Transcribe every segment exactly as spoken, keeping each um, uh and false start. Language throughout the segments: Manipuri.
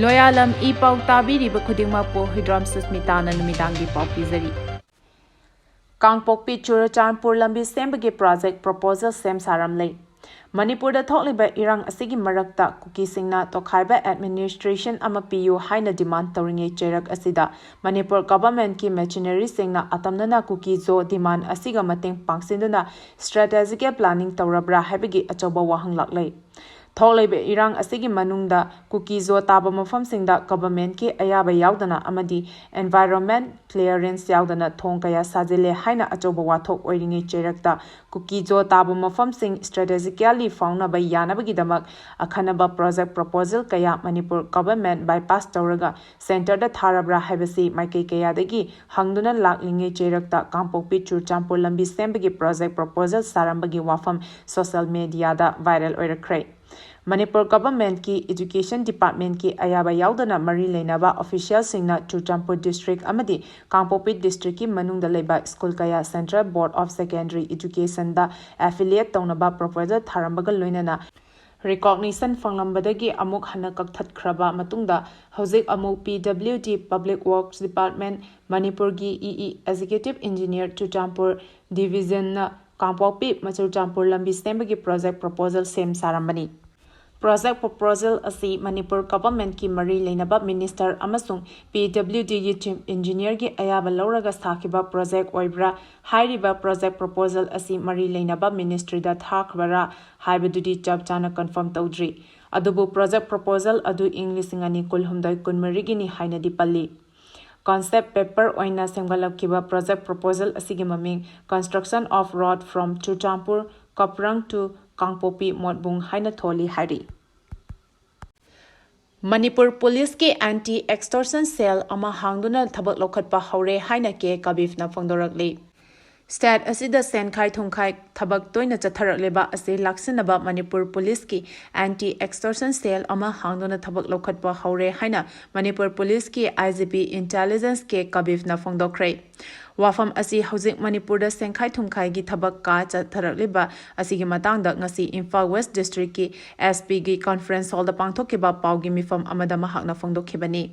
ꯂꯣꯌꯥꯂꯝ ꯏ ꯄꯥꯎ ꯇꯥꯕꯤꯔꯤꯕ ꯈꯨꯗꯤꯡꯃꯛꯄꯨ ꯍꯨꯏꯗ꯭ꯔꯣꯝ ꯁꯨꯁꯃꯤꯇꯥꯅ ꯅꯨꯃꯤꯗꯥꯡꯒꯤ ꯄꯥꯎ ꯄꯤꯖꯔꯤ꯫ ꯀꯥꯡꯄꯣꯛꯄꯤ ꯆꯨꯔꯆꯥꯟꯄꯨꯔ ꯂꯝꯕꯤ ꯁꯦꯝꯕꯒꯤ ꯄ꯭ꯔꯣꯖꯦꯛ ꯄ꯭ꯔꯣꯄꯣꯖꯦꯜ ꯁꯦꯝ ꯁꯥꯔꯝꯂꯦ꯫ ꯃꯅꯤꯄꯨꯔꯗ ꯊꯣꯛꯂꯤꯕ ꯏꯔꯥꯡ ꯑꯁꯤꯒꯤ ꯃꯔꯛꯇ ꯀꯨꯀꯤꯁꯤꯡꯅ ꯇꯣꯈꯥꯏꯕ ꯑꯦꯗꯃꯤꯅꯤꯁꯇ꯭ꯔꯦꯁꯟ ꯑꯃ ꯄꯤꯌꯨ ꯍꯥꯏꯅ ꯗꯤꯃꯥꯟ ꯇꯧꯔꯤꯉꯩ ꯆꯩꯔꯛ ꯑꯁꯤꯗ ꯃꯅꯤꯄꯨꯔ ꯒꯚꯔꯟꯃꯦꯟꯠꯀꯤ ꯃꯦꯆꯤꯅꯔꯤꯁꯤꯡꯅ ꯑꯇꯝꯅꯅ ꯀꯨꯀꯤ ꯖꯣ ꯗꯤꯃꯥꯟ ꯑꯁꯤꯒ ꯃꯇꯦꯡ ꯄꯥꯡꯁꯤꯟꯗꯨꯅ ꯁ꯭ꯇ꯭ꯔꯦꯇꯦꯖꯤꯀꯦꯜ ꯄ꯭ꯂꯥꯅꯤꯡ ꯇꯧꯔꯕ꯭ꯔꯥ ꯍꯥꯏꯕꯒꯤ ꯑꯆꯧꯕ ꯋꯥꯍꯪ ꯂꯥꯛꯂꯦ꯫ ꯊꯣꯛꯂꯤꯕ ꯏꯔꯥꯡ ꯑꯁꯤꯒꯤ ꯃꯅꯨꯡꯗ ꯀꯨꯀꯤ ꯖꯣ ꯇꯥꯕ ꯃꯐꯝꯁꯤꯡꯗ ꯒꯚꯔꯟꯃꯦꯟꯠꯀꯤ ꯑꯌꯥꯕ ꯌꯥꯎꯗꯅ ꯑꯃꯗꯤ ꯑꯦꯟꯚꯥꯏꯔꯣꯟꯃꯦꯟꯠ ꯀ꯭ꯂꯤꯌꯥꯔꯦꯟꯁ ꯌꯥꯎꯗꯅ ꯊꯣꯡ ꯀꯌꯥ ꯁꯥꯖꯤꯜꯂꯦ ꯍꯥꯏꯅ ꯑꯆꯧꯕ ꯋꯥꯊꯣꯛ ꯑꯣꯏꯔꯤꯉꯩ ꯆꯩꯔꯛꯇ ꯀꯨꯀꯤ ꯖꯣ ꯇꯥꯕ ꯃꯐꯝꯁꯤꯡ ꯁ꯭ꯇ꯭ꯔꯦꯇꯦꯖꯤꯀꯦꯜꯂꯤ ꯐꯥꯎꯅꯕ ꯌꯥꯅꯕꯒꯤꯗꯃꯛ ꯑꯈꯟꯅꯕ ꯄ꯭ꯔꯣꯖꯦꯛ ꯄ꯭ꯔꯣꯄꯣꯖꯦꯜ ꯀꯌꯥ ꯃꯅꯤꯄꯨꯔ ꯒꯚꯔꯟꯃꯦꯟꯠ ꯕꯥꯏꯄꯥꯁ ꯇꯧꯔꯒ ꯁꯦꯟꯇꯔꯗ ꯊꯥꯔꯕ꯭ꯔꯥ ꯍꯥꯏꯕꯁꯤ ꯃꯥꯏꯀꯩ ꯀꯌꯥꯗꯒꯤ ꯍꯪꯗꯨꯅ ꯂꯥꯛꯂꯤꯉꯩ ꯆꯩꯔꯛꯇ ꯀꯥꯡꯄꯣꯛꯄꯤ ꯆꯨꯔꯆꯥꯟꯄꯨꯔ ꯂꯝꯕꯤ ꯁꯦꯝꯕꯒꯤ ꯄ꯭ꯔꯣꯖꯦꯛ ꯄ꯭ꯔꯣꯄꯣꯖꯦꯜ ꯁꯥꯔꯝꯕꯒꯤ ꯋꯥꯐꯝ ꯁꯣꯁꯤꯌꯦꯜ ꯃꯤꯗꯤꯌꯥꯗ ꯚꯥꯏꯔꯦꯜ ꯑꯣꯏꯔꯛꯈ꯭ꯔꯦ꯫ ꯃꯅꯤꯄꯨꯔ ꯒꯚꯔꯟꯃꯦꯟꯠꯀꯤ ꯏꯗꯨꯀꯦꯁꯟ ꯗꯤꯄꯥꯔꯠꯃꯦꯟꯠꯀꯤ ꯑꯌꯥꯕ ꯌꯥꯎꯗꯅ ꯃꯔꯤ ꯂꯩꯅꯕ ꯑꯣꯐꯤꯁꯤꯌꯦꯜꯁꯤꯡꯅ ꯆꯨꯔꯆꯥꯟꯄꯨꯔ ꯗꯤꯁꯇ꯭ꯔꯤꯛ ꯑꯃꯗꯤ ꯀꯥꯡꯄꯣꯛꯄꯤ ꯗꯤꯁꯇ꯭ꯔꯤꯛꯀꯤ ꯃꯅꯨꯡꯗ ꯂꯩꯕ ꯁ꯭ꯀꯨꯜ ꯀꯌꯥ central board of secondary ꯏꯗꯨꯀꯦꯁꯟꯗ affiliate ꯇꯧꯅꯕ ꯄ꯭ꯔꯣꯄꯣꯖꯦꯜ ꯊꯥꯔꯝꯕꯒ ꯂꯣꯏꯅꯅ ꯔꯤꯀꯣꯒꯅꯤꯁꯟ ꯐꯪꯂꯝꯕꯗꯒꯤ ꯑꯃꯨꯛ ꯍꯟꯅ ꯀꯛꯊꯠꯈ꯭ꯔꯕ ꯃꯇꯨꯡꯗ ꯍꯧꯖꯤꯛ ꯑꯃꯨꯛ ꯄꯤ ꯗꯕ꯭ꯂꯤꯎ ꯗꯤ ꯄꯕ꯭ꯂꯤꯛ ꯋꯥꯔꯛꯁ ꯗꯤꯄꯥꯔꯠꯃꯦꯟꯠ, ꯃꯅꯤꯄꯨꯔꯒꯤ E E executive engineer Churachandpur ꯗꯤꯚꯤꯖꯟꯅ ꯀꯥꯡꯄꯣꯛꯄꯤ ꯆꯨꯔꯆꯥꯟꯄꯨꯔ ꯂꯝꯕꯤ ꯁꯦꯝꯕꯒꯤ ꯄ꯭ꯔꯣꯖꯦꯛ ꯄ꯭ꯔꯣꯄꯣꯖꯦꯜ ꯁꯦꯝ ꯁꯥꯔꯝꯕꯅꯤ꯫ ꯄ꯭ꯔꯣꯖꯦꯛ ꯄ꯭ꯔꯣꯄꯣꯖꯦꯜ ꯑꯁꯤ ꯃꯅꯤꯄꯨꯔ ꯒꯚꯔꯟꯃꯦꯟꯠꯀꯤ ꯃꯔꯤ ꯂꯩꯅꯕ ꯃꯤꯅꯤꯁꯇꯔ ꯑꯃꯁꯨꯡ ꯄꯤ ꯗꯕ꯭ꯂꯤꯎ ꯗꯤꯒꯤ ꯆꯤꯐ ꯏꯟꯖꯤꯅꯤꯌꯔꯒꯤ ꯑꯌꯥꯕ ꯂꯧꯔꯒ ꯁꯥꯈꯤꯕ ꯄ꯭ꯔꯣꯖꯦꯛ ꯑꯣꯏꯕ꯭ꯔꯥ? ꯍꯥꯏꯔꯤꯕ ꯄ꯭ꯔꯣꯖꯦꯛ ꯄ꯭ꯔꯣꯄꯣꯖꯦꯜ ꯑꯁꯤ ꯃꯔꯤ ꯂꯩꯅꯕ ꯃꯤꯅꯤꯁꯇ꯭ꯔꯤꯗ ꯊꯥꯈ꯭ꯔꯕꯔꯥ ꯍꯥꯏꯕꯗꯨꯗꯤ ꯆꯞ ꯆꯥꯅ ꯀꯟꯐꯥꯔꯝ ꯇꯧꯗ꯭ꯔꯤ꯫ ꯑꯗꯨꯕꯨ ꯄ꯭ꯔꯣꯖꯦꯛ ꯄ꯭ꯔꯣꯄꯣꯖꯦꯜ ꯑꯗꯨ ꯏꯪ ꯂꯤꯁꯤꯡ ꯑꯅꯤ ꯀꯨꯟꯍꯨꯝꯗꯣꯏ ꯀꯨꯟꯃꯔꯤꯒꯤꯅꯤ ꯍꯥꯏꯅꯗꯤ ꯄꯜꯂꯤ꯫ ꯀꯟꯁꯦꯞ ꯄꯦꯄꯔ ꯑꯣꯏꯅ ꯁꯦꯝꯒꯠꯂꯛꯈꯤꯕ ꯄ꯭ꯔꯣꯖꯦꯛ ꯄ꯭ꯔꯣꯄꯣꯖꯦꯜ ꯑꯁꯤꯒꯤ ꯃꯃꯤꯡ Construction of Road from Churachandpur Kaprang to Kangpokpi Motbung ꯍꯥꯏꯅ ꯊꯣꯜꯂꯤ ꯍꯥꯏꯔꯤ꯫ ꯃꯅꯤꯄꯨꯔ ꯄꯨꯂꯤꯁꯀꯤ ꯑꯦꯟꯇꯤ ꯑꯦꯛꯁꯇꯣꯔꯁꯟ ꯁꯦꯜ ꯑꯃ ꯍꯥꯡꯗꯨꯅ ꯊꯕꯛ ꯂꯧꯈꯠꯄ ꯍꯧꯔꯦ ꯍꯥꯏꯅ ꯀꯦ ꯀꯕꯤꯐꯅ ꯐꯣꯡꯗꯣꯔꯛꯂꯤ꯫ State ꯑꯁꯤꯗ ꯁꯦꯟꯈꯥꯏ ꯊꯨꯝꯈꯥꯏ ꯊꯕꯛ ꯇꯣꯏꯅ ꯆꯠꯊꯔꯛꯂꯤꯕ ꯑꯁꯤ ꯂꯥꯛꯁꯤꯟꯅꯕ ꯃꯅꯤꯄꯨꯔ ꯄꯨꯂꯤꯁꯀꯤ anti extortion cell ꯑꯃ ꯍꯥꯡꯗꯨꯅ ꯊꯕꯛ ꯂꯧꯈꯠꯄ ꯍꯧꯔꯦ ꯍꯥꯏꯅ ꯃꯅꯤꯄꯨꯔ ꯄꯨꯂꯤꯁꯀꯤ I G P intelligence K ꯀꯕꯤꯐꯅ ꯐꯣꯡꯗꯣꯛꯈ꯭ꯔꯦ꯫ ꯋꯥꯐꯝ ꯑꯁꯤ ꯍꯧꯖꯤꯛ ꯃꯅꯤꯄꯨꯔꯗ ꯁꯦꯟꯈꯥꯏ ꯊꯨꯝꯈꯥꯏꯒꯤ ꯊꯕꯛ ꯀꯥ ꯆꯠꯊꯔꯛꯂꯤꯕ ꯑꯁꯤꯒꯤ ꯃꯇꯥꯡꯗ ꯉꯁꯤ ꯏꯝꯐꯥꯜ West Districtꯀꯤ S Pꯒꯤ conference hallꯗ ꯄꯥꯡꯊꯣꯛꯈꯤꯕ ꯄꯥꯎꯒꯤ ꯃꯤꯐꯝ ꯑꯃꯗ ꯃꯍꯥꯛꯅ ꯐꯣꯡꯗꯣꯛꯈꯤꯕꯅꯤ꯫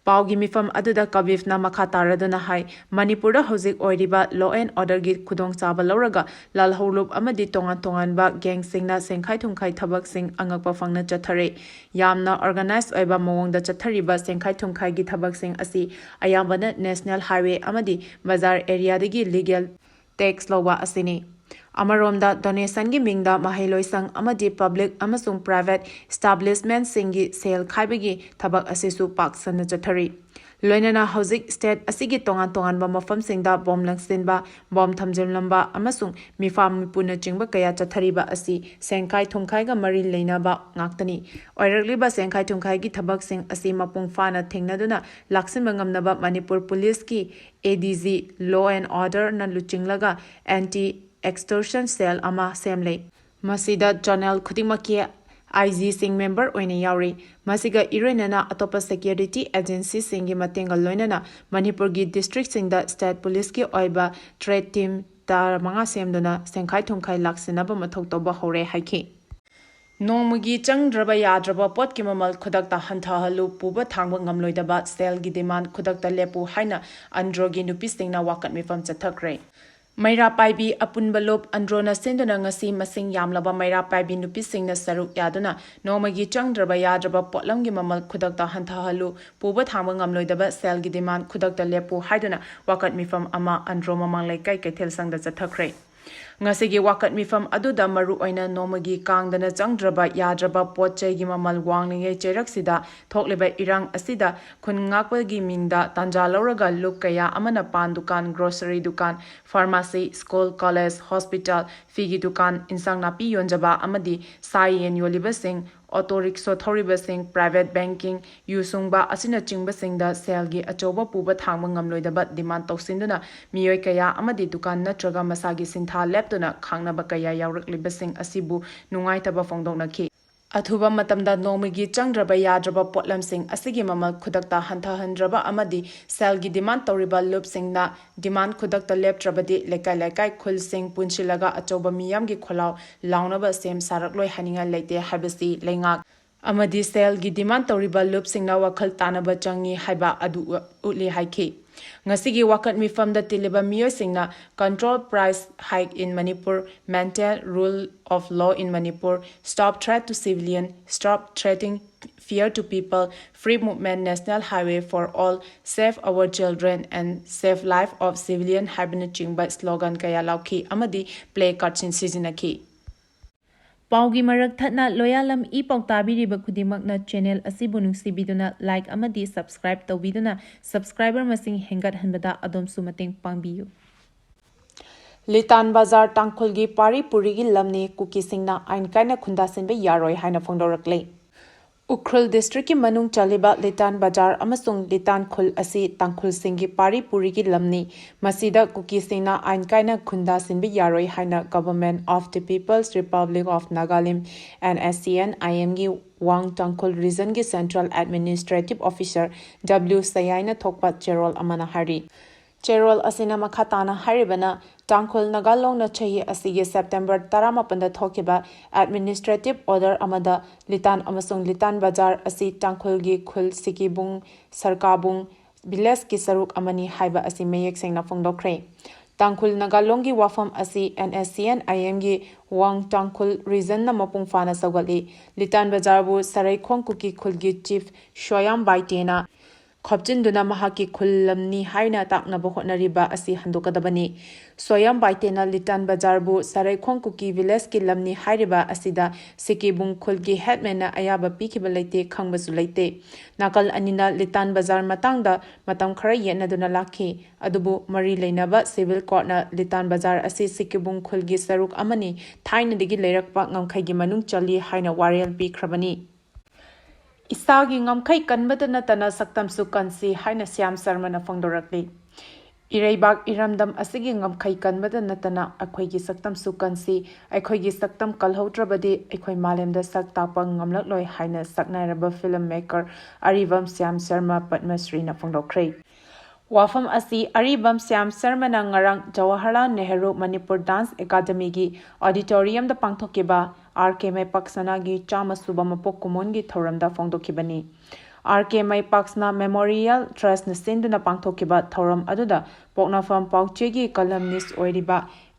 ꯄꯥꯎꯒꯤ ꯃꯤꯐꯝ ꯑꯗꯨꯗ ꯀꯕꯤꯐꯅ ꯃꯈꯥ ꯇꯥꯔꯗꯨꯅ ꯍꯥꯏ, ꯃꯅꯤꯄꯨꯔꯗ ꯍꯧꯖꯤꯛ ꯑꯣꯏꯔꯤꯕ law and orderꯒꯤ ꯈꯨꯗꯣꯡꯆꯥꯕ ꯂꯧꯔꯒ ꯂꯥꯜꯍꯧꯂꯨꯞ ꯑꯃꯗꯤ ꯇꯣꯉꯥꯟ ꯇꯣꯉꯥꯟꯕ gangꯁꯤꯡꯅ ꯁꯦꯟꯈꯥꯏ ꯊꯨꯝꯈꯥꯏ ꯊꯕꯛꯁꯤꯡ ꯑꯉꯛꯄ ꯐꯪꯅ ꯆꯠꯊꯔꯤ꯫ ꯌꯥꯝꯅ organized ꯑꯣꯏꯕ ꯃꯑꯣꯡꯗ ꯆꯠꯊꯔꯤꯕ ꯁꯦꯟꯈꯥꯏ ꯊꯨꯝꯈꯥꯏꯒꯤ ꯊꯕꯛꯁꯤꯡ ꯑꯁꯤ ꯑꯌꯥꯝꯕꯅ national highway ꯑꯃꯗꯤ ꯕꯖꯥꯔ areaꯗꯒꯤ legal tax ꯂꯧꯕ ꯑꯁꯤꯅꯤ꯫ ꯑꯃꯔꯣꯝꯗ donationꯒꯤ ꯃꯤꯡꯗ ꯃꯍꯩꯂꯣꯏꯁꯪ ꯑꯃꯗꯤ public ꯑꯃꯁꯨꯡ private establishmentꯁꯤꯡꯒꯤ ꯁꯦꯜ ꯈꯥꯏꯕꯒꯤ ꯊꯕꯛ ꯑꯁꯤꯁꯨ ꯄꯥꯛ ꯁꯟꯅ ꯆꯠꯊꯔꯤ꯫ ꯂꯣꯏꯅꯅ ꯍꯧꯖꯤꯛ state ꯑꯁꯤꯒꯤ ꯇꯣꯉꯥꯟ ꯇꯣꯉꯥꯟꯕ ꯃꯐꯝꯁꯤꯡꯗ bomb ꯂꯪꯁꯤꯟꯕ, bomb ꯊꯝꯖꯤꯜꯂꯝꯕ ꯑꯃꯁꯨꯡ ꯃꯤꯐꯥ ꯃꯤꯄꯨꯅꯆꯤꯡꯕ ꯀꯌꯥ ꯆꯠꯊꯔꯤꯕ ꯑꯁꯤ ꯁꯦꯟꯈꯥꯏ ꯊꯨꯝꯈꯥꯏꯒ ꯃꯔꯤ ꯂꯩꯅꯕ ꯉꯥꯛꯇꯅꯤ꯫ ꯑꯣꯏꯔꯛꯂꯤꯕ ꯁꯦꯟꯈꯥꯏ ꯊꯨꯝꯈꯥꯏꯒꯤ ꯊꯕꯛꯁꯤꯡ ꯑꯁꯤ ꯃꯄꯨꯡ ꯐꯥꯅ ꯊꯦꯡꯅꯗꯨꯅ ꯂꯥꯛꯁꯤꯟꯕ ꯉꯝꯅꯕ ꯃꯅꯤꯄꯨꯔ ꯄꯨꯂꯤꯁꯀꯤ A D G Law and Orderꯅ ꯂꯨꯆꯤꯡꯂꯒ anti extortion cell ꯑꯃ ꯁꯦꯝꯂꯦ꯫ ꯃꯁꯤꯗ zonal ꯈꯨꯗꯤꯡꯃꯛꯀꯤ I Gꯁꯤꯡ member ꯑꯣꯏꯅ ꯌꯥꯎꯔꯤ꯫ ꯃꯁꯤꯒ ꯏꯔꯣꯏꯅꯅ ꯑꯇꯣꯞꯄ security agencyꯁꯤꯡꯒꯤ ꯃꯇꯦꯡꯒ ꯂꯣꯏꯅꯅ ꯃꯅꯤꯄꯨꯔꯒꯤ districtꯁꯤꯡꯗ state ꯄꯨꯂꯤꯁꯀꯤ ꯑꯣꯏꯕ threat team ꯇꯔꯥꯃꯉꯥ ꯁꯦꯝꯗꯨꯅ ꯁꯦꯟꯈꯥꯏ ꯊꯨꯝꯈꯥꯏ ꯂꯥꯛꯁꯤꯟꯅꯕ ꯃꯊꯧ ꯇꯧꯕ ꯍꯧꯔꯦ ꯍꯥꯏꯈꯤ꯫ ꯅꯣꯡꯃꯒꯤ ꯆꯪꯗ꯭ꯔꯕ ꯌꯥꯗ꯭ꯔꯕ ꯄꯣꯠꯀꯤ ꯃꯃꯜ ꯈꯨꯗꯛꯇ ꯍꯟꯊꯍꯜꯂꯨ, ꯄꯨꯕ ꯊꯥꯡꯕ ꯉꯝꯂꯣꯏꯗꯕ ꯁꯦꯜꯒꯤ demand ꯈꯨꯗꯛꯇ ꯂꯦꯞꯄꯨ ꯍꯥꯏꯅ ꯑꯟꯗ꯭ꯔꯣꯒꯤ ꯅꯨꯄꯤꯁꯤꯡꯅ ꯋꯥꯀꯠ ꯃꯤꯐꯝ ꯆꯠꯊꯈ꯭ꯔꯦ꯫ ꯃꯩꯔꯥ ꯄꯥꯏꯕꯤ ꯑꯄꯨꯟꯕ ꯂꯨꯞ ꯑꯟꯗ꯭ꯔꯣꯅ ꯁꯤꯟꯗꯨꯅ ꯉꯁꯤ ꯃꯁꯤꯡ ꯌꯥꯝꯂꯕ ꯃꯩꯔꯥ ꯄꯥꯏꯕꯤ ꯅꯨꯄꯤꯁꯤꯡꯅ ꯁꯔꯨꯛ ꯌꯥꯗꯨꯅ ꯅꯣꯡꯃꯒꯤ ꯆꯪꯗ꯭ꯔꯕ ꯌꯥꯗ꯭ꯔꯕ ꯄꯣꯠꯂꯝꯒꯤ ꯃꯃꯜ ꯈꯨꯗꯛꯇ ꯍꯟꯊꯍꯜꯂꯨ, ꯄꯨꯕ ꯊꯥꯡꯕ ꯉꯝꯂꯣꯏꯗꯕ ꯁꯦꯜꯒꯤ demand ꯈꯨꯗꯛꯇ ꯂꯦꯞꯄꯨ ꯍꯥꯏꯗꯨꯅ ꯋꯥꯀꯠ ꯃꯤꯐꯝ ꯑꯃ ꯑꯟꯗ꯭ꯔꯣ ꯃꯃꯥꯡ ꯂꯩꯀꯥꯏ ꯀꯩꯊꯦꯜ ꯁꯪꯗ ꯆꯠꯊꯈ꯭ꯔꯦ꯫ ꯉꯁꯤꯒꯤ ꯋꯥꯀꯠ ꯃꯤꯐꯝ ꯑꯗꯨꯗ ꯃꯔꯨꯑꯣꯏꯅ ꯅꯣꯡꯃꯒꯤ ꯀꯥꯡꯗꯅ ꯆꯪꯗ꯭ꯔꯕ ꯌꯥꯗ꯭ꯔꯕ ꯄꯣꯠ ꯆꯩꯒꯤ ꯃꯃꯜ ꯋꯥꯡꯂꯤꯉꯩ ꯆꯩꯔꯛꯁꯤꯗ ꯊꯣꯛꯂꯤꯕ ꯏꯔꯥꯡ ꯑꯁꯤꯗ ꯈꯨꯟ ꯉꯥꯛꯄꯒꯤ ꯃꯤꯡꯗ ꯇꯥꯟꯖꯥ ꯂꯧꯔꯒ ꯂꯨꯞ ꯀꯌꯥ ꯑꯃꯅ ꯄꯥꯟ ꯗꯨꯀꯥꯟ, grocery ꯗꯨꯀꯥꯟ, pharmacy, school, college, hospital, ꯐꯤꯒꯤ ꯗꯨꯀꯥꯟ, ꯏꯟꯁꯥꯡ ꯅꯥꯄꯤ ꯌꯣꯟꯖꯕ ꯑꯃꯗꯤ ꯁꯥ ꯌꯦꯟ ꯌꯣꯜꯂꯤꯕꯁꯤꯡ, ꯑꯣꯇꯣ ꯔꯤꯛꯁꯣ ꯊꯧꯔꯤꯕꯁꯤꯡ, ꯄ꯭ꯔꯥꯏꯚꯦꯠ ꯕꯦꯡꯀꯤꯡ, ꯌꯨ ꯁꯨꯡꯕ ꯑꯁꯤꯅꯆꯤꯡꯕꯁꯤꯡꯗ ꯁꯦꯜꯒꯤ ꯑꯆꯧꯕ ꯄꯨꯕ ꯊꯥꯡꯕ ꯉꯝꯂꯣꯏꯗꯕ ꯗꯤꯃꯥꯟ ꯇꯧꯁꯤꯟꯗꯨꯅ ꯃꯤꯑꯣꯏ ꯀꯌꯥ ꯑꯃꯗꯤ ꯗꯨꯀꯥꯟ ꯅꯠꯇ꯭ꯔꯒ ꯃꯁꯥꯒꯤ ꯁꯤꯟꯊꯥ ꯂꯦꯞꯇꯨꯅ ꯈꯥꯡꯅꯕ ꯀꯌꯥ ꯌꯥꯎꯔꯛꯂꯤꯕꯁꯤꯡ ꯑꯁꯤꯕꯨ ꯅꯨꯡꯉꯥꯏꯇꯕ ꯐꯣꯡꯗꯣꯛꯅꯈꯤ꯫ ꯑꯊꯨꯕ ꯃꯇꯝꯗ ꯅꯣꯡꯃꯒꯤ ꯆꯪꯗ꯭ꯔꯕ ꯌꯥꯗ꯭ꯔꯕ ꯄꯣꯠꯂꯝꯁꯤꯡ ꯑꯁꯤꯒꯤ ꯃꯃꯜ ꯈꯨꯗꯛꯇ ꯍꯟꯊꯍꯟꯗ꯭ꯔꯕ ꯑꯃꯗꯤ ꯁꯦꯜꯒꯤ ꯗꯤꯃꯥꯟ ꯇꯧꯔꯤꯕ ꯂꯨꯞꯁꯤꯡꯅ ꯗꯤꯃꯥꯟ ꯈꯨꯗꯛꯇ ꯂꯦꯞꯇ꯭ꯔꯕꯗꯤ ꯂꯩꯀꯥꯏ ꯂꯩꯀꯥꯏ ꯈꯨꯜꯁꯤꯡ ꯄꯨꯟꯁꯤꯜꯂꯒ ꯑꯆꯧꯕ ꯃꯤꯌꯥꯝꯒꯤ ꯈꯣꯜꯂꯥꯎ ꯂꯥꯎꯅꯕ ꯁꯦꯝ ꯁꯥꯔꯛꯂꯣꯏ ꯍꯥꯏꯅꯤꯡꯉꯥꯏ ꯂꯩꯇꯦ ꯍꯥꯏꯕꯁꯤ ꯂꯩꯉꯥꯛ ꯑꯃꯗꯤ ꯁꯦꯜꯒꯤ ꯗꯤꯃꯥꯟ ꯇꯧꯔꯤꯕ ꯂꯨꯞꯁꯤꯡꯅ ꯋꯥꯈꯜ ꯇꯥꯅꯕ ꯆꯪꯉꯤ ꯍꯥꯏꯕ ꯑꯗꯨ ꯎꯠꯂꯤ ꯍꯥꯏꯈꯤ꯫ ꯉꯁꯤꯒꯤ ꯋꯥꯀꯠ ꯃꯤꯐꯝꯗ ꯇꯤꯜꯂꯤꯕ ꯃꯤꯑꯣꯏꯁꯤꯡꯅ control price hike in Manipur, maintain rule of law in Manipur, stop threat to civilian, stop threatening fear to people, free movement, national highway for all, save our children and save life of civilian ꯍꯥꯏꯕꯅꯆꯤꯡꯕ slogan ꯀꯌꯥ ꯂꯥꯎꯈꯤ ꯑꯃꯗꯤ placard ꯁꯤꯡ ꯁꯤꯖꯤꯟꯅꯈꯤ꯫ ꯄꯥꯎꯒꯤ ꯃꯔꯛ ꯊꯠꯅ ꯂꯣꯌꯥꯂꯝ ꯏ ꯄꯥꯎ ꯇꯥꯕꯤꯔꯤꯕ ꯈꯨꯗꯤꯡꯃꯛꯅ channel ꯑꯁꯤꯕꯨ ꯅꯨꯡꯁꯤꯕꯤꯗꯨꯅ like ꯑꯃꯗꯤ subscribe ꯇꯧꯕꯤꯗꯨꯅ subscriber ꯃꯁꯤꯡ ꯍꯦꯟꯒꯠꯍꯟꯕꯗ ꯑꯗꯣꯝꯁꯨ ꯃꯇꯦꯡ ꯄꯥꯡꯕꯤꯌꯨ꯫ ꯂꯤꯇꯥꯟ ꯕꯖꯥꯔ ꯇꯥꯡꯈꯨꯜꯒꯤ ꯄꯥꯔꯤ ꯄꯨꯔꯤꯒꯤ ꯂꯝꯅꯤ, ꯀꯨꯀꯤꯁꯤꯡꯅ ꯑꯥꯏꯟ ꯀꯥꯏꯅ ꯈꯨꯟꯗꯥꯁꯤꯟꯕ ꯌꯥꯔꯣꯏ ꯍꯥꯏꯅ ꯐꯣꯡꯗꯣꯔꯛꯂꯤ꯫ ꯎꯈ꯭ꯔꯨꯜ district ꯀꯤ ꯃꯅꯨꯡ ꯆꯜꯂꯤꯕ ꯂꯤꯇꯥꯟ ꯕꯖꯥꯔ ꯑꯃꯁꯨꯡ ꯂꯤꯇꯥꯟ ꯈꯨꯜ ꯑꯁꯤ ꯇꯥꯡꯈꯨꯜꯁꯤꯡꯒꯤ ꯄꯥꯔꯤ ꯄꯨꯔꯤꯒꯤ ꯂꯝꯅꯤ꯫ ꯃꯁꯤꯗ ꯀꯨꯀꯤꯁꯤꯡꯅ ꯑꯥꯏꯟ ꯀꯥꯏꯅ ꯈꯨꯟꯗꯥꯁꯤꯟꯕ ꯌꯥꯔꯣꯏ ꯍꯥꯏꯅ Government of the People's Republic of Nagalim, N S C N I M ꯒꯤ ꯋꯥꯡ ꯇꯥꯡꯈꯨꯜ region ꯒꯤ Central Administrative Officer W ꯁꯌꯥꯏꯅ ꯊꯣꯛꯄ ꯆꯦꯔꯣꯜ ꯑꯃꯅ ꯍꯥꯏꯔꯤ꯫ ꯆꯦꯔꯣꯜ ꯑꯁꯤꯅ ꯃꯈꯥ ꯇꯥꯅ ꯍꯥꯏꯔꯤꯕꯅ, ꯇꯥꯡꯈꯨꯜ ꯅꯥꯒꯥ ꯂꯣꯡꯅ ꯆꯍꯤ ꯑꯁꯤꯒꯤ September ꯇꯔꯥꯃꯥꯄꯟꯗ ꯊꯣꯛꯈꯤꯕ administrative order ꯑꯃꯗ ꯂꯤꯇꯥꯟ ꯑꯃꯁꯨꯡ ꯂꯤꯇꯥꯟ ꯕꯖꯥꯔ ꯑꯁꯤ ꯇꯥꯡꯈꯨꯜꯒꯤ ꯈꯨꯜ ꯁꯤꯀꯤꯕꯨꯡ, ꯁꯔꯀꯥꯕꯨꯡ village ꯀꯤ ꯁꯔꯨꯛ ꯑꯃꯅꯤ ꯍꯥꯏꯕ ꯑꯁꯤ ꯃꯌꯦꯛ ꯁꯦꯡꯅ ꯐꯣꯡꯗꯣꯛꯈ꯭ꯔꯦ꯫ ꯇꯥꯡꯈꯨꯜ ꯅꯥꯒꯥ ꯂꯣꯡꯒꯤ ꯋꯥꯐꯝ ꯑꯁꯤ N S C N I M ꯒꯤ ꯋꯥꯡ ꯇꯥꯡꯈꯨꯜ region ꯅ ꯃꯄꯨꯡ ꯐꯥꯅ ꯁꯧꯒꯠꯂꯤ꯫ ꯂꯤꯇꯥꯟ ꯕꯖꯥꯔꯕꯨ ꯁꯔꯩꯈꯣꯡ ꯀꯨꯀꯤ ꯈꯨꯜꯒꯤ chief ꯁꯣꯌꯥꯝ ꯕꯥꯏꯇꯦꯅ ꯈꯣꯞꯆꯤꯟꯗꯨꯅ ꯃꯍꯥꯛꯀꯤ ꯈꯨꯜ ꯂꯝꯅꯤ ꯍꯥꯏꯅ ꯇꯥꯛꯅꯕ ꯍꯣꯠꯅꯔꯤꯕ ꯑꯁꯤ ꯍꯟꯗꯣꯛꯀꯗꯕꯅꯤ꯫ ꯁꯣꯌꯝ ꯕꯥꯏꯇꯦꯅ ꯂꯤꯇꯥꯟ ꯕꯖꯥꯔꯕꯨ ꯁꯔꯩꯈꯣꯡ ꯀꯨꯀꯤ ꯚꯤꯂꯦꯖꯀꯤ ꯂꯝꯅꯤ ꯍꯥꯏꯔꯤꯕ ꯑꯁꯤꯗ ꯁꯤꯀꯤꯕꯨꯡ ꯈꯨꯜꯒꯤ ꯍꯦꯠꯃꯦꯟꯅ ꯑꯌꯥꯕ ꯄꯤꯈꯤꯕ ꯂꯩꯇꯦ, ꯈꯪꯕꯁꯨ ꯂꯩꯇꯦ꯫ ꯅꯥꯀꯜ ꯑꯅꯤꯅ ꯂꯤꯇꯥꯟ ꯕꯖꯥꯔ ꯃꯇꯥꯡꯗ ꯃꯇꯝ ꯈꯔ ꯌꯦꯠꯅꯗꯨꯅ ꯂꯥꯛꯈꯤ꯫ ꯑꯗꯨꯕꯨ ꯃꯔꯤ ꯂꯩꯅꯕ ꯁꯤꯚꯤꯜ ꯀꯣꯔꯠꯅ ꯂꯤꯇꯥꯟ ꯕꯖꯥꯔ ꯑꯁꯤ ꯁꯤꯀꯤꯕꯨꯡ ꯈꯨꯜꯒꯤ ꯁꯔꯨꯛ ꯑꯃꯅꯤ, ꯊꯥꯏꯅꯗꯒꯤ ꯂꯩꯔꯛꯄ ꯉꯝꯈꯩꯒꯤ ꯃꯅꯨꯡ ꯆꯜꯂꯤ ꯍꯥꯏꯅ ꯋꯥꯔꯦꯜ ꯄꯤꯈ꯭ꯔꯕꯅꯤ꯫ ꯏꯁꯥꯒꯤ ꯉꯝꯈꯩ ꯀꯟꯕꯗ ꯅꯠꯇꯅ ꯁꯛꯇꯝꯁꯨ ꯀꯟꯁꯤ ꯍꯥꯏꯅ ꯁ꯭ꯌꯥꯝ ꯁꯔꯃꯅ ꯐꯣꯡꯗꯣꯔꯛꯂꯤ꯫ ꯏꯔꯩꯕꯥꯛ ꯏꯔꯝꯗꯝ ꯑꯁꯤꯒꯤ ꯉꯝꯈꯩ ꯀꯟꯕꯗ ꯅꯠꯇꯅ ꯑꯩꯈꯣꯏꯒꯤ ꯁꯛꯇꯝꯁꯨ ꯀꯟꯁꯤ, ꯑꯩꯈꯣꯏꯒꯤ ꯁꯛꯇꯝ ꯀꯜꯍꯧꯗ꯭ꯔꯕꯗꯤ ꯑꯩꯈꯣꯏ ꯃꯥꯂꯦꯝꯗ ꯁꯛ ꯇꯥꯛꯄ ꯉꯝꯂꯛꯂꯣꯏ ꯍꯥꯏꯅ ꯁꯛꯅꯥꯏꯔꯕ ꯐꯤꯂꯝ ꯃꯦꯀꯔ ꯑꯔꯤꯕꯝ ꯁ꯭ꯌꯥꯝ ꯁꯔꯃ ꯄꯗꯃꯁ꯭ꯔꯤꯅ ꯐꯣꯡꯗꯣꯛꯈ꯭ꯔꯦ꯫ ꯋꯥꯐꯝ ꯑꯁꯤ ꯑꯔꯤꯕꯝ ꯁ꯭ꯌꯥꯝ ꯁꯔꯃꯅ ꯉꯔꯥꯡ ꯖꯋꯥꯍꯔꯂꯥꯜ ꯅꯦꯍꯔꯨ ꯃꯅꯤꯄꯨꯔ ꯗꯥꯟꯁ ꯑꯦꯀꯥꯗꯃꯤꯒꯤ ꯑꯣꯗꯤꯇꯣꯔꯤꯌꯝꯗ ꯄꯥꯡꯊꯣꯛꯈꯤꯕ ꯑꯥꯔ ꯀꯦ ꯃꯥꯏꯄꯥꯛꯁꯅꯥꯒꯤ ꯆꯥꯝꯃ ꯁꯨꯕ ꯃꯄꯣꯛ ꯀꯨꯝꯑꯣꯟꯒꯤ ꯊꯧꯔꯝꯗ ꯐꯣꯡꯗꯣꯛꯈꯤꯕꯅꯤ꯫ ꯑꯥꯔ ꯀꯦ ꯃꯥꯏꯄꯥꯛꯁꯅꯥ ꯃꯦꯃꯣꯔꯤꯌꯦꯜ ꯇ꯭ꯔꯁꯅ ꯁꯤꯟꯗꯨꯅ ꯄꯥꯡꯊꯣꯛꯈꯤꯕ ꯊꯧꯔꯝ ꯑꯗꯨꯗ ꯄꯣꯛꯅꯐꯝ ꯄꯥꯎꯆꯦꯒꯤ ꯀꯂꯝꯅꯤꯁ ꯑꯣꯏꯔꯤꯕ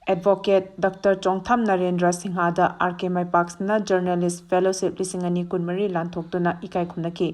ꯑꯦꯗꯚꯣꯀꯦꯠ ꯗꯥꯛꯇꯔ ꯆꯣꯡꯊꯥꯝ ꯅꯔꯦꯟꯗ꯭ꯔ ꯁꯤꯡꯍꯗ ꯑꯥꯔ ꯀꯦ ꯃꯥꯏꯄꯥꯛꯁꯅꯥ ꯖꯔꯅꯦꯂꯤꯁ ꯐꯦꯂꯣꯁꯤꯞ ꯂꯤꯁꯤꯡ ꯑꯅꯤ ꯀꯨꯟꯃꯔꯤ ꯂꯥꯟꯊꯣꯛꯇꯨꯅ ꯏꯀꯥꯏ ꯈꯨꯝꯅꯈꯤ꯫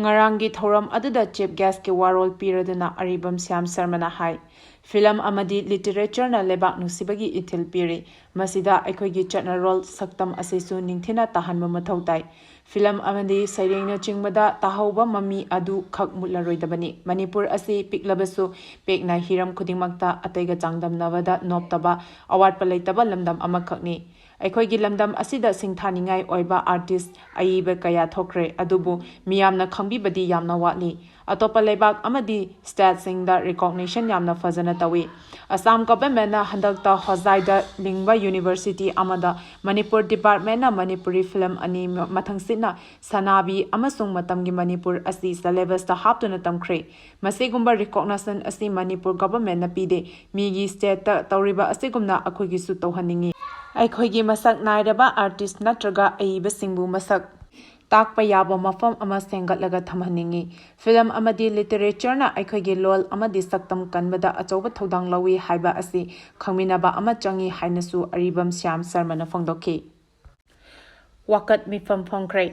ꯉꯔꯥꯡꯒꯤ ꯊꯧꯔꯝ ꯑꯗꯨꯗ ꯆꯤꯐ ꯒꯦꯁꯀꯤ ꯋꯥꯔꯣꯜ ꯄꯤꯔꯗꯨꯅ ꯑꯔꯤꯕꯝ ꯁ꯭ꯌꯥꯝ ꯁꯔꯃꯅ ꯍꯥꯏ, ꯐꯤꯂꯝ ꯑꯃꯗꯤ ꯂꯤꯇꯔꯦꯆꯔꯅ ꯂꯩꯕꯥꯛ ꯅꯨꯡꯁꯤꯕꯒꯤ ꯏꯊꯤꯜ ꯄꯤꯔꯤ꯫ ꯃꯁꯤꯗ ꯑꯩꯈꯣꯏꯒꯤ ꯆꯠꯅꯔꯣꯜ, ꯁꯛꯇꯝ ꯑꯁꯤꯁꯨ ꯅꯤꯡꯊꯤꯅ ꯇꯥꯍꯟꯕ ꯃꯊꯧ ꯇꯥꯏ꯫ ꯐꯤꯂꯝ ꯑꯃꯗꯤ ꯁꯩꯔꯦꯡꯅꯆꯤꯡꯕꯗ ꯇꯥꯍꯧꯕ ꯃꯃꯤ ꯑꯗꯨ ꯈꯛ ꯃꯨꯠꯂꯔꯣꯏꯗꯕꯅꯤ꯫ ꯃꯅꯤꯄꯨꯔ ꯑꯁꯤ ꯄꯤꯛꯂꯕꯁꯨ ꯄꯦꯛꯅ ꯍꯤꯔꯝ ꯈꯨꯗꯤꯡꯃꯛꯇ ꯑꯇꯩꯒ ꯆꯥꯡꯗꯝꯅꯕꯗ ꯅꯣꯞꯇꯕ, ꯑꯋꯥꯠꯄ ꯂꯩꯇꯕ ꯂꯝꯗꯝ ꯑꯃꯈꯛꯅꯤ꯫ ꯑꯩꯈꯣꯏꯒꯤ ꯂꯝꯗꯝ ꯑꯁꯤꯗ ꯁꯤꯡꯊꯥꯅꯤꯡꯉꯥꯏ ꯑꯣꯏꯕ ꯑꯥꯔꯇꯤꯁ ꯑꯏꯕ ꯀꯌꯥ ꯊꯣꯛꯈ꯭ꯔꯦ, ꯑꯗꯨꯕꯨ ꯃꯤꯌꯥꯝꯅ ꯈꯪꯕꯤꯕꯗꯤ ꯌꯥꯝꯅ ꯋꯥꯠꯂꯤ꯫ ꯑꯇꯣꯞꯄ ꯂꯩꯕꯥꯛ ꯑꯃꯗꯤ ꯁ꯭ꯇꯦꯠꯁꯤꯡꯗ ꯔꯤꯀꯣꯒꯅꯤꯁꯟ ꯌꯥꯝꯅ ꯐꯖꯅ ꯇꯧꯏ꯫ ꯑꯁꯥꯝ ꯒꯚꯔꯟꯃꯦꯟꯠꯅ ꯍꯟꯗꯛꯇ ꯍꯣꯖꯥꯏꯗ ꯂꯤꯡꯕ ꯌꯨꯅꯤꯚꯔꯁꯤꯇꯤ ꯑꯃꯗ ꯃꯅꯤꯄꯨꯔ ꯗꯤꯄꯥꯔꯠꯃꯦꯟꯠꯅ ꯃꯅꯤꯄꯨꯔꯤ ꯐꯤꯂꯝ ꯑꯅꯤ ꯃ-, ꯃꯊꯪꯁꯤꯠꯅ ꯁꯅꯥꯕꯤ ꯑꯃꯁꯨꯡ ꯃꯇꯝꯒꯤ ꯃꯅꯤꯄꯨꯔ ꯑꯁꯤ ꯁꯦꯂꯦꯕꯁꯇ ꯍꯥꯞꯇꯨꯅ ꯇꯝꯈ꯭ꯔꯦ꯫ ꯃꯁꯤꯒꯨꯝꯕ ꯔꯤꯀꯣꯒꯅꯤꯁꯟ ꯑꯁꯤ ꯃꯅꯤꯄꯨꯔ ꯒꯚꯔꯟꯃꯦꯟꯠꯅ ꯄꯤꯗꯦ꯫ ꯃꯤꯒꯤ ꯁ꯭ꯇꯦꯠꯇ ꯇꯧꯔꯤꯕ ꯑꯁꯤꯒꯨꯝꯅ ꯑꯩꯈꯣꯏꯒꯤꯁꯨ ꯇꯧꯍꯟꯅꯤꯡꯏ꯫ ꯑꯩꯈꯣꯏꯒꯤ ꯃꯁꯛ ꯅꯥꯏꯔꯕ ꯑꯥꯔꯇꯤꯁ ꯅꯠꯇ꯭ꯔꯒ ꯑꯏꯕꯁꯤꯡꯕꯨ ꯃꯁꯛ ꯇꯥꯛꯄ ꯌꯥꯕ ꯃꯐꯝ ꯑꯃ ꯁꯦꯝꯒꯠꯂꯒ ꯊꯝꯍꯟꯅꯤꯡꯏ꯫ ꯐꯤꯂꯝ ꯑꯃꯗꯤ ꯂꯤꯇꯔꯦꯆꯔꯅ ꯑꯩꯈꯣꯏꯒꯤ ꯂꯣꯜ ꯑꯃꯗꯤ ꯁꯛꯇꯝ ꯀꯟꯕꯗ ꯑꯆꯧꯕ ꯊꯧꯗꯥꯡ ꯂꯧꯏ ꯍꯥꯏꯕ ꯑꯁꯤ ꯈꯪꯃꯤꯟꯅꯕ ꯑꯃ ꯆꯪꯏ ꯍꯥꯏꯅꯁꯨ ꯑꯔꯤꯕꯝ ꯁ꯭ꯌꯥꯝ ꯁꯔꯃꯅ ꯐꯣꯡꯗꯣꯛꯈꯤ꯫ ꯋꯥꯀꯠ ꯃꯤꯐꯝ ꯐꯣꯡꯈ꯭ꯔꯦ꯫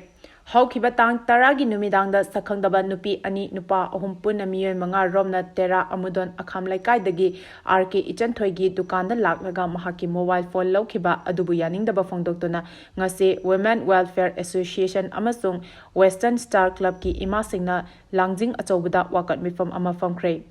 ꯍꯧꯈꯤꯕ ꯇꯥꯡ ꯇꯔꯥꯒꯤ ꯅꯨꯃꯤꯗꯥꯡꯗ ꯁꯛꯈꯪꯗꯕ ꯅꯨꯄꯤ ꯑꯅꯤ, ꯅꯨꯄꯥ ꯑꯍꯨꯝ, ꯄꯨꯟꯅ ꯃꯤꯑꯣꯏ ꯃꯉꯥ ꯔꯣꯝꯅ ꯇꯦꯔꯥ ꯑꯃꯨꯗꯣꯟ ꯑꯈꯥꯝ ꯂꯩꯀꯥꯏꯗꯒꯤ ꯑꯥꯔ ꯀꯦ ꯏꯆꯟꯊꯣꯏꯒꯤ ꯗꯨꯀꯥꯟꯗ ꯂꯥꯛꯂꯒ ꯃꯍꯥꯛꯀꯤ ꯃꯣꯕꯥꯏꯜ ꯐꯣꯟ ꯂꯧꯈꯤꯕ ꯑꯗꯨꯕꯨ ꯌꯥꯅꯤꯡꯗꯕ ꯐꯣꯡꯗꯣꯛꯇꯨꯅ ꯉꯁꯤ Women Welfare Association ꯑꯃꯁꯨꯡ Western Star Clubꯀꯤ ꯏꯃꯥꯁꯤꯡꯅ ꯂꯥꯡꯖꯤꯡ ꯑꯆꯧꯕꯗ ꯋꯥꯀꯠ ꯃꯤꯐꯝ ꯑꯃ ꯐꯝꯈ꯭ꯔꯦ꯫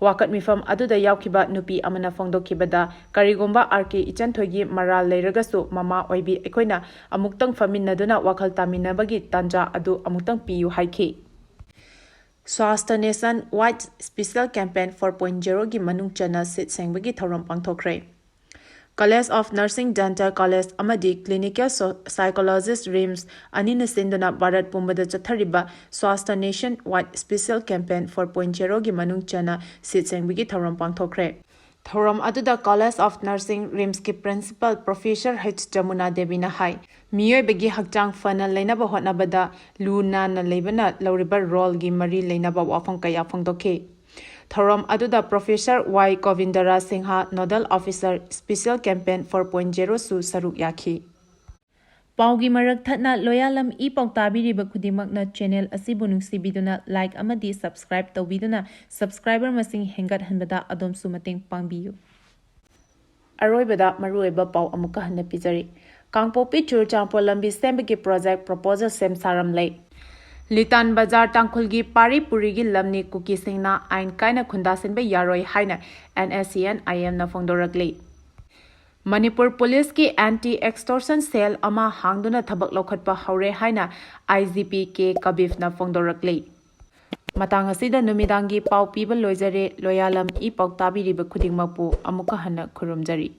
ꯋꯥꯀꯠ ꯃꯤꯐꯝ ꯑꯗꯨꯗ ꯌꯥꯎꯈꯤꯕ ꯅꯨꯄꯤ ꯑꯃꯅ ꯐꯣꯡꯗꯣꯛꯈꯤꯕꯗ, ꯀꯔꯤꯒꯨꯝꯕ ꯑꯥꯔ ꯀꯦ ꯏꯆꯟꯊꯣꯏꯒꯤ ꯃꯔꯥꯜ ꯂꯩꯔꯒꯁꯨ ꯃꯃꯥ ꯑꯣꯏꯕꯤ ꯑꯩꯈꯣꯏꯅ ꯑꯃꯨꯛꯇꯪ ꯐꯝꯃꯤꯟꯅꯗꯨꯅ ꯋꯥꯈꯜ ꯇꯥꯃꯤꯟꯅꯕꯒꯤ ꯇꯥꯟꯖꯥ ꯑꯗꯨ ꯑꯃꯨꯛꯇꯪ ꯄꯤꯌꯨ ꯍꯥꯏꯈꯤ꯫ Swasthya Nation White Special Campaign four point zeroꯒꯤ ꯃꯅꯨꯡ ꯆꯟꯅ ꯁꯤꯠ ꯁꯦꯡꯕꯒꯤ ꯊꯧꯔꯝ ꯄꯥꯡꯊꯣꯛꯈ꯭ꯔꯦ꯫ College of Nursing, Dental College ꯑꯃꯗꯤ Clinical So-, Psychologist, RIMS ꯑꯅꯤꯅ ꯁꯤꯟꯗꯨꯅ ꯚꯥꯔꯠ ꯄꯨꯝꯕꯗ ꯆꯠꯊꯔꯤꯕ Swasthya Nation White Special Campaign four point zeroꯒꯤ ꯃꯅꯨꯡ ꯆꯟꯅ ꯁꯤꯠ ꯁꯦꯡꯕꯒꯤ ꯊꯧꯔꯝ ꯄꯥꯡꯊꯣꯛꯈ꯭ꯔꯦ꯫ ꯊꯧꯔꯝ ꯑꯗꯨꯗ College of Nursing, RIMSꯀꯤ Principal Professor H Yamuna ꯗꯦꯕꯤꯅ ꯍꯥꯏ, ꯃꯤꯑꯣꯏꯕꯒꯤ ꯍꯛꯆꯥꯡ ꯐꯅ ꯂꯩꯅꯕ ꯍꯣꯠꯅꯕꯗ ꯂꯨ ꯅꯥꯟꯅ ꯂꯩꯕꯅ ꯂꯧꯔꯤꯕ ꯔꯣꯜꯒꯤ ꯃꯔꯤ ꯂꯩꯅꯕ ꯋꯥꯐꯝ ꯀꯌꯥ ꯐꯣꯡꯗꯣꯛꯈꯤ꯫ ꯊꯧꯔꯝ ꯑꯗꯨꯗ Professor Y ꯒꯣꯕꯤꯟꯗꯔꯥꯖ Singh, Nodal Officer, Special Campaign four point zeroꯁꯨ ꯁꯔꯨꯛ ꯌꯥꯈꯤ꯫ ꯄꯥꯎꯒꯤ ꯃꯔꯛ ꯊꯠꯅ ꯂꯣꯌꯥꯂꯝ ꯏ ꯄꯥꯎ ꯇꯥꯕꯤꯔꯤꯕ ꯈꯨꯗꯤꯡꯃꯛꯅ channel ꯑꯁꯤꯕꯨ ꯅꯨꯡꯁꯤꯕꯤꯗꯨꯅ like ꯑꯃꯗꯤ subscribe ꯇꯧꯕꯤꯗꯨꯅ subscriber ꯃꯁꯤꯡ ꯍꯦꯟꯒꯠꯍꯟꯕꯗ ꯑꯗꯣꯝꯁꯨ ꯃꯇꯦꯡ ꯄꯥꯡꯕꯤꯌꯨ꯫ ꯑꯔꯣꯏꯕꯗ ꯃꯔꯨꯑꯣꯏꯕ ꯄꯥꯎ ꯑꯃꯨꯛꯀ ꯍꯟꯅ ꯄꯤꯖꯔꯤ꯫ ꯀꯥꯡꯄꯣꯛꯄꯤ ꯆꯨꯔꯆꯥꯟꯄꯨꯔ ꯂꯝꯕꯤ ꯁꯦꯝꯕꯒꯤ project proposal ꯁꯦꯝ ꯁꯥꯔꯝꯂꯦ꯫ ꯂꯤꯇꯥꯟ ꯕꯖꯥꯔ ꯇꯥꯡꯈꯨꯜꯒꯤ ꯄꯥꯔꯤ ꯄꯨꯔꯤꯒꯤ ꯂꯝꯅꯤ, ꯀꯨꯀꯤꯁꯤꯡꯅ ꯑꯥꯏꯟ ꯀꯥꯏꯅ ꯈꯨꯟꯗꯥꯁꯤꯟꯕ ꯌꯥꯔꯣꯏ ꯍꯥꯏꯅ N S C N I Mꯅ ꯐꯣꯡꯗꯣꯔꯛꯂꯤ꯫ Manipur ꯄꯨꯂꯤꯁꯀꯤ Anti Extortion Cell ꯑꯃ ꯍꯥꯡꯗꯨꯅ ꯊꯕꯛ ꯂꯧꯈꯠꯄ ꯍꯧꯔꯦ ꯍꯥꯏꯅ I G P K ꯀꯕꯤꯐꯅ ꯐꯣꯡꯗꯣꯔꯛꯂꯤ꯫ ꯃꯇꯥꯡ ꯑꯁꯤꯗ ꯅꯨꯃꯤꯗꯥꯡꯒꯤ ꯄꯥꯎ ꯄꯤꯕ ꯂꯣꯏꯖꯔꯦ꯫ ꯂꯣꯌꯥꯂꯝ ꯏ ꯄꯥꯎ ꯇꯥꯕꯤꯔꯤꯕ ꯈꯨꯗꯤꯡꯃꯛꯄꯨ ꯑꯃꯨꯛꯀ ꯍꯟꯅ ꯈꯨꯔꯨꯝꯖꯔꯤ꯫